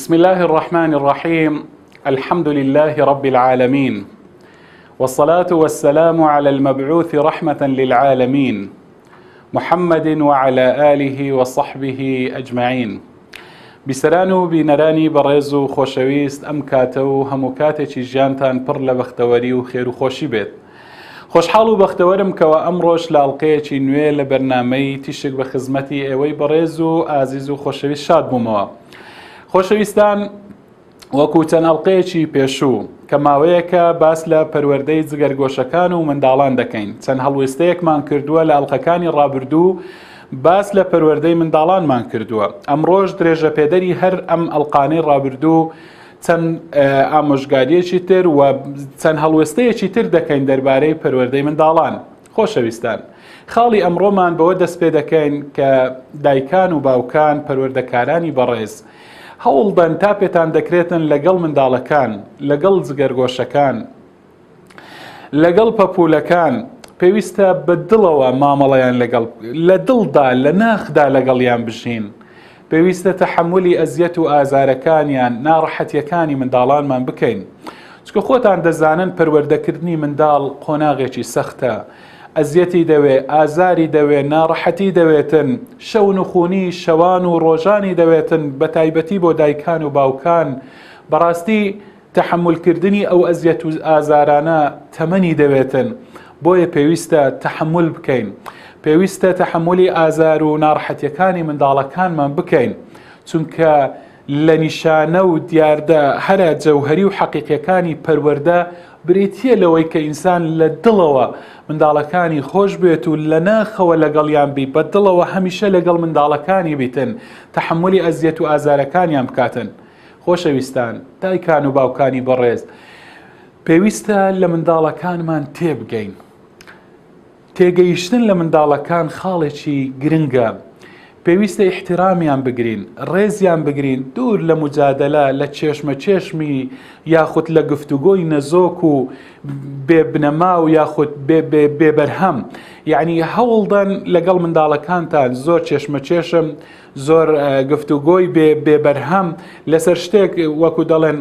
بسم الله الرحمن الرحيم الحمد لله رب العالمين والصلاة والسلام على المبعوث رحمة للعالمين محمد وعلى آله وصحبه أجمعين بیسەران و بینەرانی بەڕێز و خۆشەویست ئەم کاتە و هەموو کاتێکی ژیانتان پڕ لە بەختەوەری و خێر و خۆشی بێت. خۆشحاڵ و بەختەوەرم کەوا ئەمڕۆش لە ئەڵقەیەکی نوێ لە بەرنامەی تیشک بە خزمەتی ئێوەی بەڕێز و ئازیز و خۆشەویست شاد بوومەوە. خۆشەویستان وەکو چەند ئەڵقەیەکی پێشوو کە ماوەیەکە باس لە پەروەردەی جگەرگۆشەکان و منداڵان دەکەین چەند هەڵوێستەیەکمان کردووە لە ئەڵقەکانی ڕابردوو باس لە پەروەردەی منداڵانمان کردووە ئەمڕۆش درێژەپێدەری هەر ئەم ئەڵقانەی ڕابردوو چەند ئامۆژگاریەکی تر و چەند هەڵوێستەیەکی تر دەکەین دەربارەی پەروەردەی منداڵان. خۆشەویستان خاڵی ئەمڕۆمان بەوە دەست پێ دەکەین کە دایکان و باوکان پەروەردەکارانی بەڕێز هەوڵدەن تا پێتان دەکرێتن لەگەڵ منداڵەکان لەگەڵ جگەرگۆشەکان لەگەڵ پەپوولەکان پێویستە بە دڵەوە مامەڵەیان لەگەڵ لە دڵدا لە ناخدا لەگەڵیان بژین پێویستە تەحەمولی ئەزیەت و ئازارەکانیان ناڕەحەتیەکانی منداڵانمان بکەین چکە خۆتان دەزانن پەروەردەکردنی منداڵ قۆناغێکی سەختە ئەزیەتی دەوێ ئازاری دەوێ ناڕەحەتی دەوێتن شەونخونی شەوان و ڕۆژانی دەوێتن بە تایبەتی بۆ دایکان و باوکان بەڕاستی تەحەمول کردنی ئەو ئەزیەت و ئازارانە تەمەنی دەوێتن، بۆیە پێویستە تەحەمول بکەین، پێویستە تەحەمولی ئازار و ناڕەحەتیەکانی منداڵەکانمان بکەین، چونکە لە نیشانە و دیاردە هەرە جەوهەری و حەقیقیەکانی پەروەردە بریتیە لەوەی کە ئینسان لە دڵەوە منداڵەکانی خۆش بێت و لە ناخەوە لەگەڵیان بی، بە دڵەوە هەمیشە لەگەڵ منداڵەکانی بیتن، تەحەمولی ئەزیەت و ئازارەکانیان بکاتن. خۆشەویستان، دایکان و باوکانی بەڕێز، پێویستە لە منداڵەکانمان تێبگەین. تێگەیشتن لە منداڵەکان خاڵێکی گرنگە. پێویستە ئیحترامیان بگرین، ڕێزیان بگرین، دوور لە موجادەلە، لە چێشمە چێشمی یاخود لە گفتوگۆی نەزۆک و بێ بنەما و یاخود بێ بەرهەم. یعنی هەوڵدەن لەگەڵ منداڵەکانتان زۆر چێشمە چێشم زۆر گفتوگۆی بێ بێ بەرهەم لەسەر شتێک وەکو دەڵێن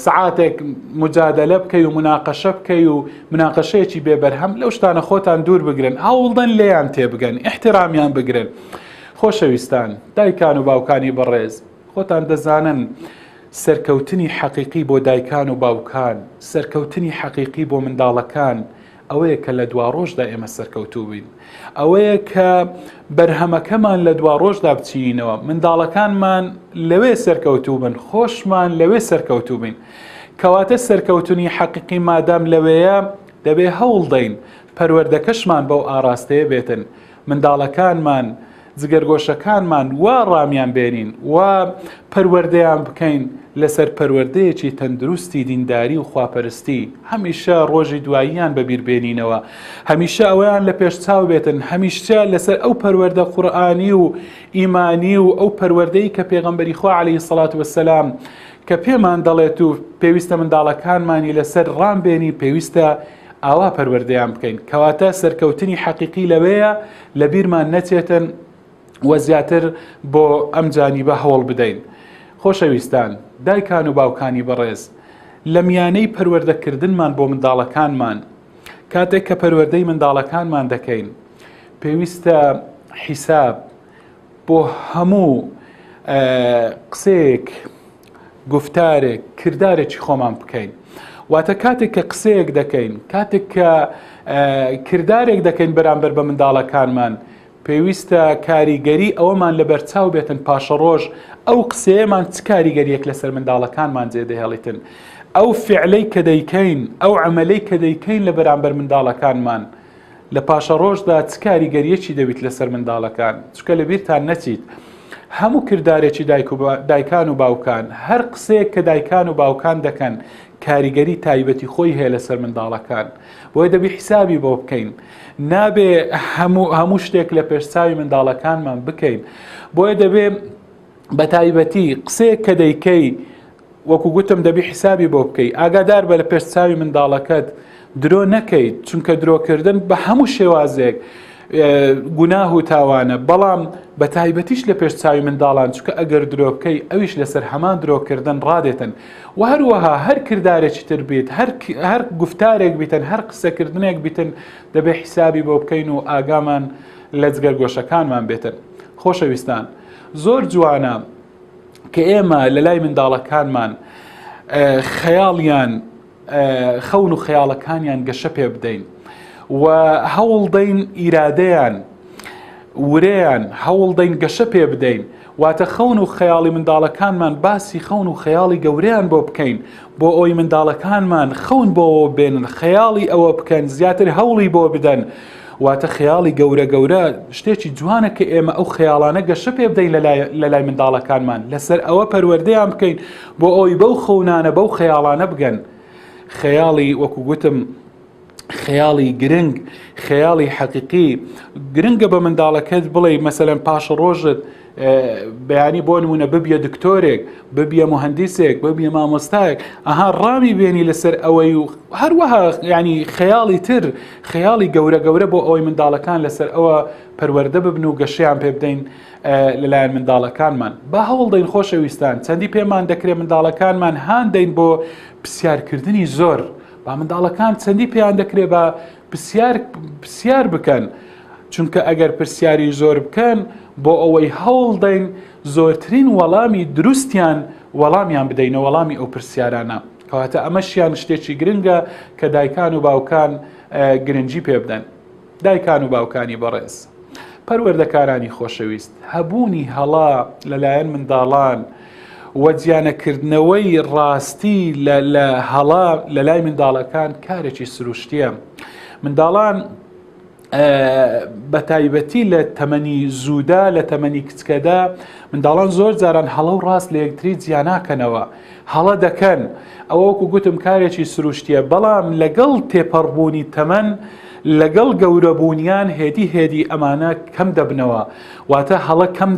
سعاتێک مجادلە بکەی و مناقەشە بکەی و مناقەشەیەکی بێ بەرهەم لەو شتانە خۆتان دوور بگرن هەوڵدەن لێیان تێبگەن احترامیان بگرن خۆشەویستان دایکان و باوکانی بەڕێز خۆتان دەزانن سەرکەوتنی حەقیقی بۆ دایکان و باوکان سەرکەوتنی حەقیقی بۆ منداڵەکان ئەوەیە کە لە دواڕۆژدا ئێمە سەرکەوتوو بین، ئەوەیە کە بەرهەمەکەمان لە دواڕۆژدا بچینینەوە، منداڵەکانمان لەوێ سەرکەوتوو بن، خۆشمان لەوێ سەرکەوتوو بین. کەواتە سەرکەوتنی حەقیقی مادام لەوێیە، دەبێ هەوڵ دەین پەروەردەکەشمان بەو ئاڕاستەیە بێتن، منداڵەکانمان جگەرگۆشەکانمان وا ڕامیان بێنین وا پەروەردەیان بکەین لەسەر پەروەردەیەکی تەندروستی دینداری و خواپەرستی هەمیشە ڕۆژی دواییان بەبیر بێنینەوە هەمیشە ئەوەیان لە پێش چاو بێتن هەمیشە لەسەر ئەو پەروەردە قورئانی و ئیمانی و ئەو پەروەردەی کە پێغەمبەری خوا عەلەیهی سەڵات وەسەلام کە پێمان دەڵێت و پێویستە منداڵەکانمانی لەسەر ڕام بێنی پێویستە ئاوا پەروەردەیان بکەین کەواتە سەرکەوتنی حەقیقی لەوەیە لەبیرمان نەچێتن و زیاتر بۆ ئەم جانیبە هەوڵ بدەین. خۆشەویستان، دایکان و باوکانی بەڕێز، لە میانەی پەروەردەکردنمان بۆ منداڵەکانمان، کاتێک کە پەروەردەی منداڵەکانمان دەکەین، پێویستە حیساب بۆ هەموو قسەیەک، گوفتارێک، کردارێکی خۆمان بکەین. واتە کاتێک کە قسەیەک دەکەین، کاتێک کە کردارێک دەکەین بەرامبەر بە منداڵەکانمان، پێویستە کاریگەری ئەوەمان لەبەرچاو بێتن پاشەڕۆژ ئەو قسەیەمان چ کاریگەریەک لەسەر منداڵەکانمان جێدەهێڵیتن. ئەو فعلەی کە دەیکەین، ئەو عەمەلەی کە دەیکەین لە بەرامبەر منداڵەکانمان، لە پاشەڕۆژدا چ کاریگەریەکی دەبیت لەسەر منداڵەکان چونکە لەبیرتان نەچیت هەموو کردارێکی دایک و دایکان و باوکان هەر قسەیەک کە دایکان و باوکان دەکەن کاریگەری تایبەتی خۆی هەیە لەسەر منداڵەکان بۆیە دەبی حیسابی بۆ بکەین نابێ هەموو هەموو شتێک لە پێشچوی منداڵەکانمان بکەین بۆیە دەبێ بە تایبەتی قسەیەک کە دەیکەی وەکو گوتم دەبی حیسابی بۆ بکەی ئاگادار بە لە پێش چاوی منداڵەکەت درۆ نەکەیت چونکە درۆکردن بە هەموو شێوازێک گوناه و تاوانە، بەڵام بە تایبەتیش لە پێش چاوی منداڵان، چونکە ئەگەر درۆ بکەی ئەویش لەسەر هەمان درۆکردن ڕادێتن و هەروەها هەر کردارێکی تر بیت، هەر گوفتارێک بیتن، هەر قسەکردنێک بیتن، دەبێ حیسابی بۆ بکەین و ئاگامان لە جگەرگۆشەکانمان بێتن. خۆشەویستان زۆر جوانە کە ئێمە لە لای منداڵەکانمان خەیاڵیان خەون و خەیاڵەکانیان گەشە پێ بدەین و هەوڵدەین ئیرادەیان ورەیان هەوڵدەین گەشە پێ بدەین واتە خەون و خەیاڵی منداڵەکانمان باسی خەون و خەیاڵی گەورەیان بۆ بکەین بۆ ئەوی منداڵەکانمان خەون بۆەوە بێنن خەیاڵی ئەوە بکەن زیاتر هەوڵی بۆ بدەن واتە خەیاڵی گەورە گەورە شتێکی جوانە کە ئێمە ئەو خەیاڵانە گەشە پێ بدەین لە لای منداڵەکانمان لەسەر ئەوە پەروەردەیان بکەین بۆ ئەوی بەو خەونانە بەو خەیاڵانە بگەن خەیاڵی وەکو گوتم خەیاڵی گرنگ خەیاڵی حەقیقی گرنگە بە منداڵەکەت بڵێ مەسەلەن پاشە ڕۆژت بەیانی بۆ نمونە ببیە دکتۆرێک ببیە مهندسێک ببیە مامۆستایەک ئەها ڕامی بێنی لەسەر ئەوەی و هەروەها ینی خەیاڵی تر خەیاڵی گەورە گەورە بۆ ئەوەی منداڵەکان لەسەر ئەوە پەروەردە ببن و گەشەیان پێ بدەین لەلایەن منداڵەکانمان با هەوڵدەین خۆشەویستان چەندی پێمان دەکرێت منداڵەکانمان هاندەین بۆ پرسیارکردنی زۆر با منداڵەکان چەندی پێیان دەکرێت بە پرسیار پرسیار بکەن چونکە ئەگەر پرسیاری زۆر بکەن بۆ ئەوەی هەوڵدەین زۆرترین وەڵامی دروستیان وەڵامیان بدەینە وەڵامی ئەو پرسیارانە کەواتە ئەمەشیان شتێکی گرنگە کە دایکان و باوکان گرنگی پێ بدەن. دایکان و باوکانی بەڕێز، پەروەردەکارانی خۆشەویست، هەبوونی هەڵە لەلایەن منداڵان و جیانەکردنەوەی ڕاستی لە هەڵە لەلای منداڵەکان کارێکی سروشتیە. منداڵان بە تایبەتی لە تەمەنی زوودا لە تەمەنی کچکەدا منداڵان زۆر جاران هەڵە و ڕاست لە یەکتری جیاناکەنەوە هەڵە دەکەن ئەوە وەکو گوتم کارێکی سروشتیە بەڵام لەگەڵ تێپەڕبوونی تەمەن لەگەڵ گەورەبوونیان هێدی هێدی ئەمانە کەم دەبنەوە واتە هەڵە کەم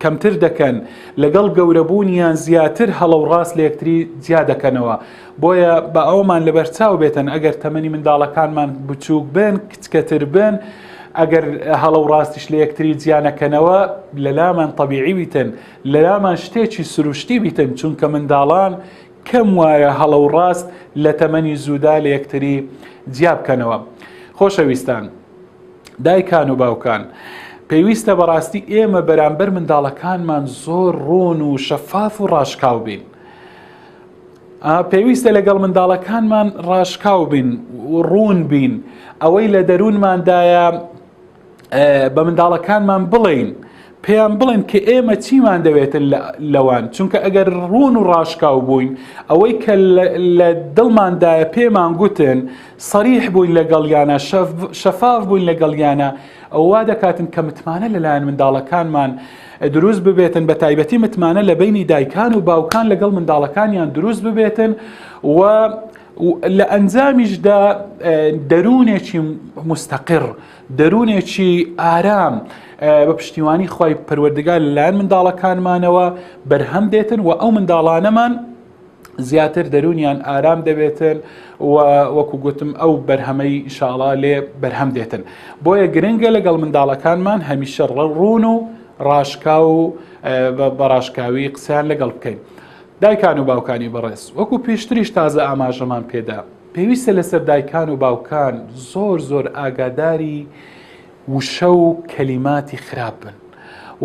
کەمتر دەکەن لەگەڵ گەورەبوونیان زیاتر هەڵە و ڕاست لە یەکتری جیا دەکەنەوە بۆیە بە ئەومان لەبەرچاو بێتن ئەگەر تەمەنی منداڵەکانمان بچووک بن کچکەتر بن ئەگەر هەڵە و ڕاستیش لە یەکتری جیانەکەنەوە لەلامان تەبیعی بیتن لەلامان شتێکی سروشتی بیتن چونکە منداڵان کەم وایە هەڵە و ڕاست لە تەمەنی زوودا لە یەکتری جیا بکەنەوە. خۆشەویستان، دایکان و باوکان، پێویستە بەڕاستی ئێمە بەرامبەر منداڵەکانمان زۆر ڕوون و شەفاف و ڕاشکاو بین. پێویستە لەگەڵ منداڵەکانمان ڕاشکاو بین و ڕوون بین ئەوەی لە دەروونماندایە بە منداڵەکانمان بڵێین پێیان بڵێن کە ئێمە چیمان دەوێتن لەوان چونکە ئەگەر ڕوون و ڕاشکاو بووین ئەوەی کە لە دڵماندایە پێمان گوتن سەریح بووین لەگەڵیانە شەفاف بووین لەگەڵیانە ئەووا دەکاتن کە متمانە لەلایەن منداڵەکانمان دروست ببێتن بە تایبەتی متمانە لە بینی دایکان و باوکان لەگەڵ منداڵەکانیان دروست ببێتن و لە ئەنجامیشدا دەروونێکی مستەقر دەروونێکی ئارام بە پشتیوانی خوای پەروەردگار لەلایەن منداڵەکانمانەوە بەرهەم دێتن و ئەو منداڵانەمان زیاتر دەروونیان ئارام دەبێتن و وەکو گوتم ئەو بەرهەمەی ئینشاڵا لێ بەرهەم دێتن بۆیە گرنگە لەگەڵ منداڵەکانمان هەمیشە ڕوون و ڕاشکاو و بە ڕاشکاوی قسەیان لەگەڵ بکەین. دایکان و باوکانی بەڕێز وەکو پێشتریش تازە ئاماژەمان پێدا پێویستە لەسەر دایکان و باوکان زۆر زۆر ئاگاداری وشە و کەلیماتی خراپ بن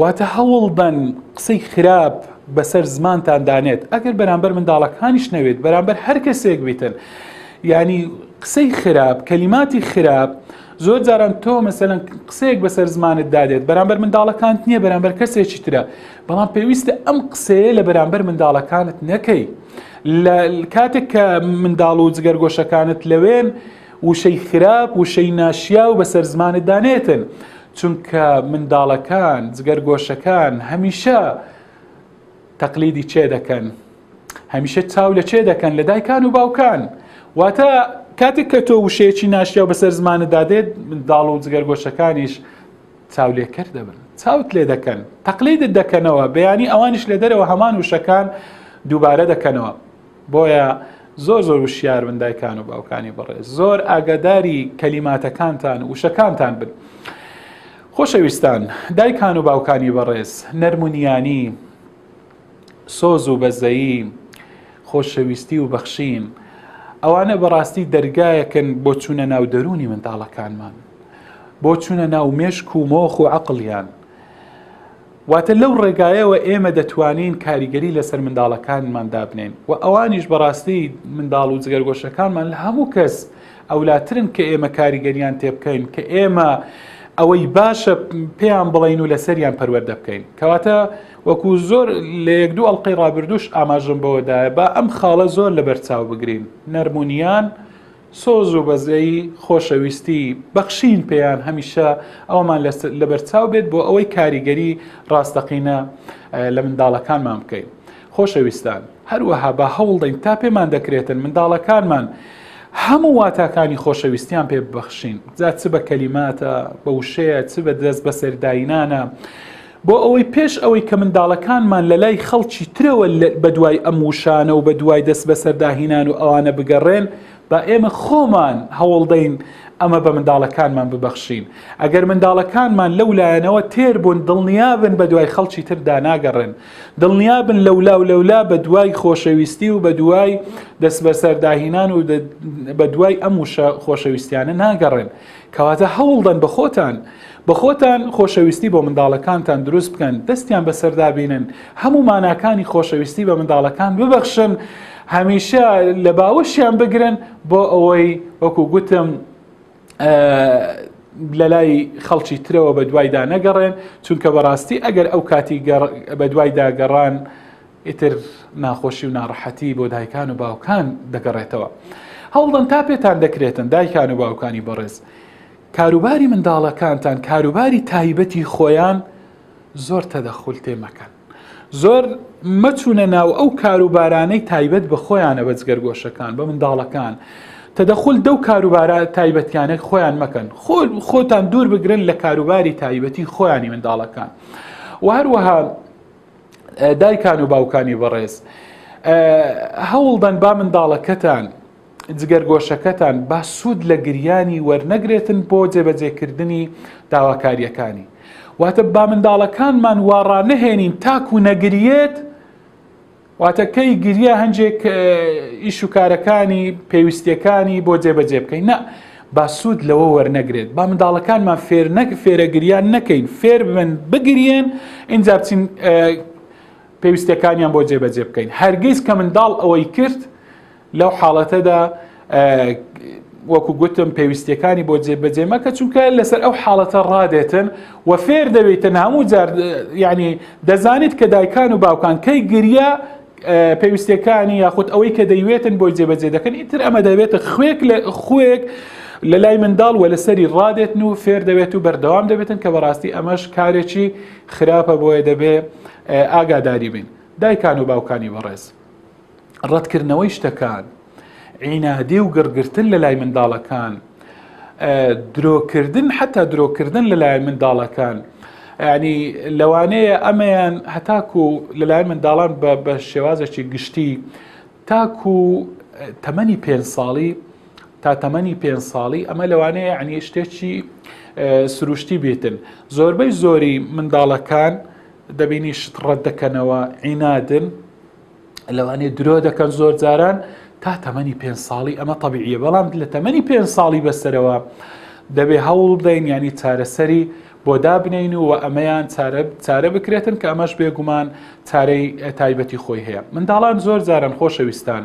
واتە هەوڵبەن قسەی خراپ بەسەر زمانتان دانێت ئەگەر بەرامبەر منداڵەکانیش نەوێت بەرامبەر هەر کەسێک بیتن ینی قسەی خراپ کەلیماتی خراپ زۆر جاران تۆ مەسەلەن قسەیەک بەسەر زمانت دادێت بەرامبەر منداڵەکانت نییە بەرامبەر کەسێکی ترە بەڵام پێویستە ئەم قسەیە لە بەرامبەر منداڵەکانت نەکەی لە کاتێک کە منداڵ و جگەرگۆشەکانت لەوێن وشەی خراپ وشەی ناشیاو بەسەر زمانت دانێتن چونکە منداڵەکان جگەرگۆشەکان هەمیشە تەقلیدی چێ دەکەن هەمیشە چاو لە چێ دەکەن لە دایکان و باوکان واتە کاتێک کە تۆ وشەیەکی ناشیاو بەسەر زمانتدا دێت منداڵ و جگەرگۆشەکانیش چاولێکەر دەبن چاوت لێ دەکەن تەقلیدت دەکەنەوە بەیانی ئەوانیش لە دەرەوە هەمان وشەکان دووبارە دەکەنەوە بۆیە زۆر زۆر وشیار بن دایکان و باوکانی بەڕێز زۆر ئاگاداری کەلیماتەکانتان وشەکانتان بن. خۆشەویستان، دایکان و باوکانی بەڕێز، نەرم و نیانی، سۆز و بەزەیی، خۆشەویستی و بەخشین، ئەوانە بەڕاستی دەرگایەکن بۆ چوونە ناو دەروونی منداڵەکانمان، بۆ چوونە ناو مێشک و مۆخ و عەقڵیان. واتە لەو ڕێگایەوە ئێمە دەتوانین کاریگەری لەسەر منداڵەکانمان دابنێین و ئەوانیش بەڕاستی منداڵ و جگەرگۆشەکانمان لە هەموو کەس ئەولاترن کە ئێمە کاریگەریان تێبکەین کە ئێمە ئەوەی باشە پێیان بڵین و لەسەریان پەروەردە بکەین کەواتە وەکو زۆر لە یەک دوو ئەڵلقەی ڕابردوش ئاماژەم بەوەدایە با ئەم خاڵە زۆر لەبەر چاو بگرین نەرمونیان سۆز و بەزەیی، خۆشەویستی، بەخشین پێیان هەمیشە ئەوەمان لەبەرچاو بێت بۆ ئەوەی کاریگەری ڕاستەقینە لە منداڵەکانمان بکەین. خۆشەویستان، هەروەها با هەوڵدەین تا پێمان دەکرێتن منداڵەکانمان هەموو واتاکانی خۆشەویستیان پێ ببەخشین، جا چ بە کەلیماتە، بە وشەیە، چ بە دەست بەسەرداینانە، بۆ ئەوەی پێش ئەوەی کە منداڵەکانمان لە لای خەڵکی ترەوە بەدوای ئەم وشانە و بەدوای دەست بەسەرداهینان و ئەوانە بگەڕێن، با ئێمە خۆمان هەوڵدەین ئەمە بە منداڵەکانمان ببەخشین. ئەگەر منداڵەکانمان لەو لایەنەوە تێر بوون، دڵنیابن بەدوای خەڵکی تردا ناگەڕێن. دڵنیابن لەولا و لەولا بەدوای خۆشەویستی و بەدوای دەستبەسەرداهینان و بەدوای ئەم وشە خۆشەویستیانە ناگەڕێن. کەواتە هەوڵدەن بە خۆتان بە خۆتان خۆشەویستی بۆ منداڵەکانتان دروست بکەن، دەستیان بەسەردا بینن، هەموو ماناکانی خۆشەویستی بە منداڵەکان ببەخشن، هەمیشە لە باوەشیان بگرن بۆ ئەوەی وەکو گوتم لەلای خەڵکی ترەوە بە دوایدا نەگەڕێن، چونکە بەڕاستی ئەگەر ئەو کاتی بە دوایدا گەڕان ئیتر ناخۆشی و ناڕەحەتی بۆ دایکان و باوکان دەگەڕێتەوە. هەوڵدەن تا پێتان دەکرێتن دایکان و باوکانی بەڕێز کاروباری منداڵەکانتان کاروباری تایبەتی خۆیان زۆر تەدەخول تێ مەکەن زۆر مەچونە ناو ئەو کاروبارانەی تایبەت بە خۆیانە بە جگەرگۆشەکان بە منداڵەکان تەدەخول دەو کاروبارە تایبەتیانە خۆیان مەکەن خۆتان دوور بگرن لە کاروباری تایبەتی خۆیانی منداڵەکان و هەروەها دایکان و باوکانی بەڕێز هەوڵدەن با منداڵەکەتان جگەرگۆشەکەتان با سوود لە گریانی وەرنەگرێتن بۆ جێبەجێکردنی داواکاریەکانی واتە با منداڵەکانمان واڕانەهێنین تاکو نەگریێت واتە کەی گریا هەنجێک ئیش و کارەکانی پێویستیەکانی بۆ جێبەجێ بکەین نا با سوود لەوە وەرنەگرێت با منداڵەکانمان فێر نەک فێرە گریان نەکەین فێر بن بگریێن اینجا بچین پێویستەکانیان بۆ جێبەجێ بکەین هەرگیز کە منداڵ ئەوەی کرد لەو حاڵەتەدا وەکو گوتم پێویستیەکانی بۆ جێبەجێ مەکە چونکە لەسەر ئەو حاڵەتە ڕادێتن و فێر دەبیتن هەموو جار ینی دەزانیت کە دایکان و باوکان کەی گریا پێویستیەکانی یاخود ئەوەی کە دەیوێتن بۆی جێبەجێ دەکەن ئیتر ئەمە دەبێتە خوێک لە خوێک لە لای منداڵ و لەسەری ڕادێتن و فێر دەبێت و بەردەوام دەبێتن کە بەڕاستی ئەمەش کارێکی خراپە بۆیە دەبێ ئاگاداری بین دایکان و باوکانی بەڕێز. ڕەتکردنەوەی شتەکان، عینادی و گڕگرتن لە لای منداڵەکان، درۆکردن حتا درۆکردن لە لایەن منداڵەکان ینی لەوانەیە ئەمەیان هەتاکو لەلایەن منداڵان بە شێوازێکی گشتی تاکو تەمەنی پێ ساڵی تا تەمەنی پێ ساڵی ئەمە لەوانەیە عنی شتێکی سروشتی بێتن زۆربەی زۆری منداڵەکان دەبینی شت ڕەت دەکەنەوە عینادن لەوانەیە درۆ دەکەن زۆر جاران تا تەمەنی پێ ساڵی ئەمە طببیعە بەڵام لە تەمەنی پێ ساڵی بەسەرەوە دەبێ هەوڵ بدەین ینی چارەسەری بۆ دابنین و ئەمەیان چارە بکرێتن کە ئەمەش بێگومان چارەی تایبەتی خۆی هەیە منداڵان زۆر جاران خۆشەویستان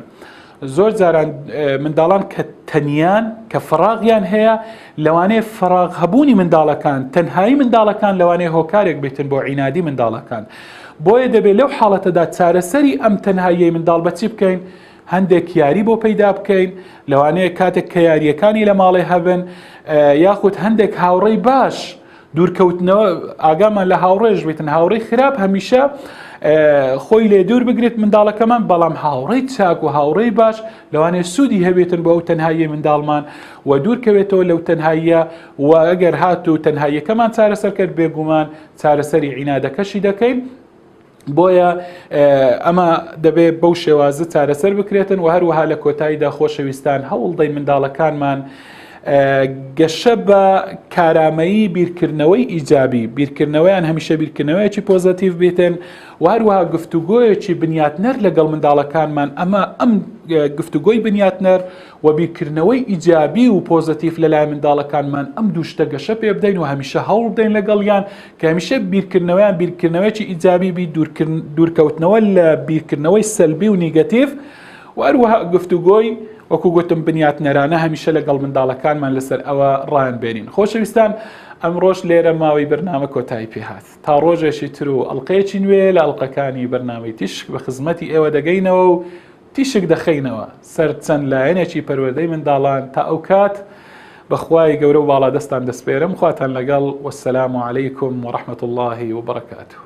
زۆر جاران منداڵان کە تەنیان کە فراغیان هەیە لەوانەیە فراغ هەبوونی منداڵەکان تەنهایی منداڵەکان لەوانەیە هۆکارێک بێتن بۆ عینادی منداڵەکان بۆیە دەبێت لەو حاڵەتەدا چارەسەری ئەم تەنهاییەی منداڵ بەچی بکەین هەندێک یاری بۆ پەیدا بکەین لەوانەیە کاتێک کە یاریەکانی لە ماڵێ هەبن یاخود هەندێک هاوڕێی باش دوورکەوتنەوە ئاگامان لە هاوڕێش بێتن هاوڕێی خراپ هەمیشە خۆی لێ دوور بگرێت منداڵەکەمان بەڵام هاوڕێی چاک و هاوڕێی باش لەوانەیە سوودی هەبێتن بۆ ئەو تەنهایی منداڵمان و دوورکەوێتەوە لەو تەنهاییە و ئەگەر هات و تەنهاییەکەمان چارەسەر کرد بێگومان چارەسەری عینادەکەشی دەکەین. بۆیە ئەمە دەبێ بەو شێوازە چارەسەر بکرێتن و هەروەها لە کۆتاییدا خۆشەویستان هەوڵدەین منداڵەکانمان. گەشە بە کارامەیی بیرکردنەوەی ئیجابی، بیرکردنەوەیان هەمیشە بیرکردنەوەیەکی پۆزەتیڤ بیتن و هەروەها گفتوگۆیەکی بنیاتنەر لەگەڵ منداڵەکانمان، ئەمە ئەم گفتوگۆی بنیاتنەر و بیرکردنەوەی ئیجابی و پۆزەتیڤ لەلای منداڵەکانمان ئەم دوو شتە گەشە پێ بدەین و هەمیشە هەوڵ بدەین لەگەڵیان کە هەمیشە بیرکردنەوەیان بیرکردنەوەیەکی ئیجابی بی، دوورکەوتنەوە لە بیرکردنەوەی سەلبی و نیگەتیڤ و هەروەها گفتوگۆی وەکو گوتم بنیاتنەرانە هەمیشە لەگەڵ منداڵەکانمان لەسەر ئەوە ڕایان بێنین. خۆشەویستان ئەمڕۆش لێرە ماوەی بەرنامە کۆتایی پێهات تا ڕۆژێکی تر و ئەڵلقەیەکی نوێ لە ئەڵلقەکانی بەرنامەی تیشک بە خزمەتی ئێوە دەگەینەوە و تیشک دەخەینەوە سەر چەند لایەنێکی پەروەردەی منداڵان تا ئەو کات بەخوای گەورە و باڵادەستان دەسپێرم خواتان لەگەڵ والسلام علیکم ورحمة الله وبرکاته.